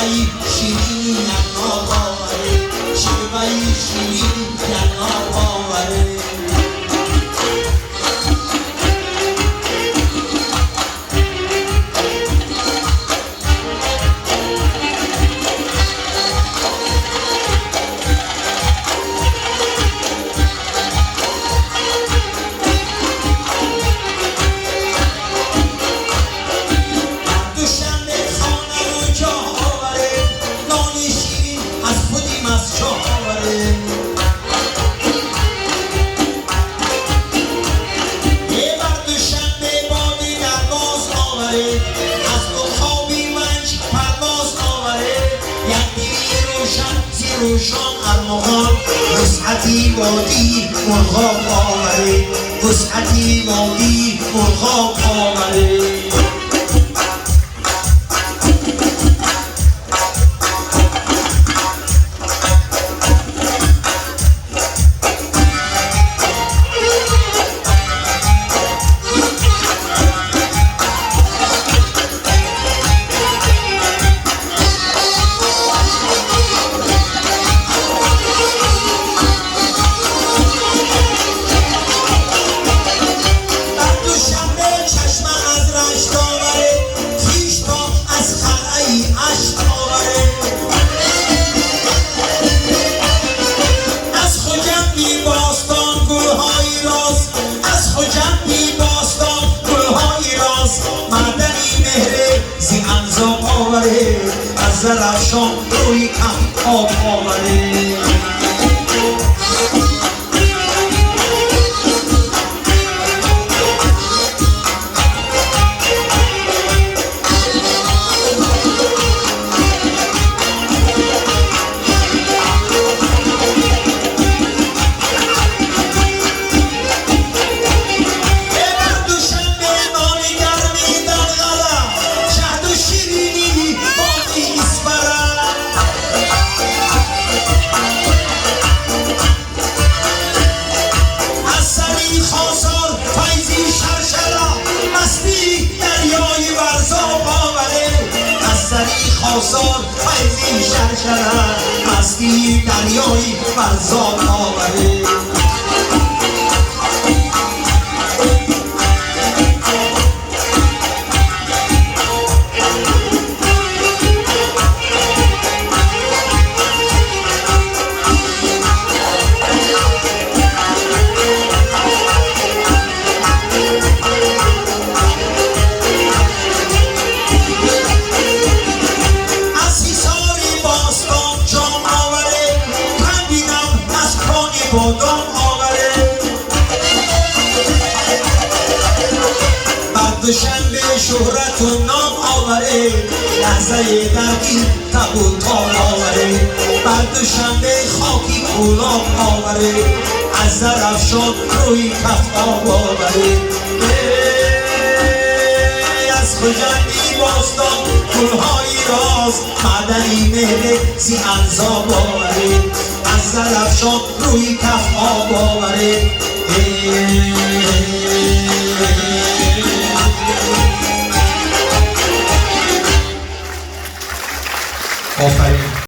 Шеваи ширини яғноб оваре, шеваи ширини яғноб оваре. Душанбе хона ру ҷо оваре, нони ширин аз худи масчоҳ оваре. Е бар Душанбе боди дарвоз оваре, аз уқоби ванҷ парвоз оваре. Як дили рӯшан зи рӯшон армуғон, вусъати водии Мурғоб оваре, вусъати водии Мурғоб оваре. Бар Душанбе чашма аз Рашт оваре, хишто аз қалъаи Ашт оваре. Аз Хуҷанди бостон гулҳои роз, аз Хуҷанди бостон гулҳои роз, маъдани меҳре зи Анзоб оваре, аз Зарафшон рӯи кам об оваре. Бар Душанбе нони гарми Данғара, шаҳду ширинии боғи Исфара. Аз сари Хосор файзи Шаршара, мастии дарёи Варзоб оваре. Аз сари Хосор файзи Шаршара, мастии дарёи Варзоб оваре. Аз Ҳисори бостон ҷом оваре, пандинам аз кони бодом оваре. Бар Душанбе шӯҳрату ном оваре, лаҳзаи дарди табу тоб оваре. Бар Душанбе хоки Кӯлоб оваре, аз Зарафшон рӯи каф об оваре. Аз Хуҷанди бостон гулҳои роз, маъдани меҳре зи Анзоб оваре, аз Зарафшон рӯи каф об оваре.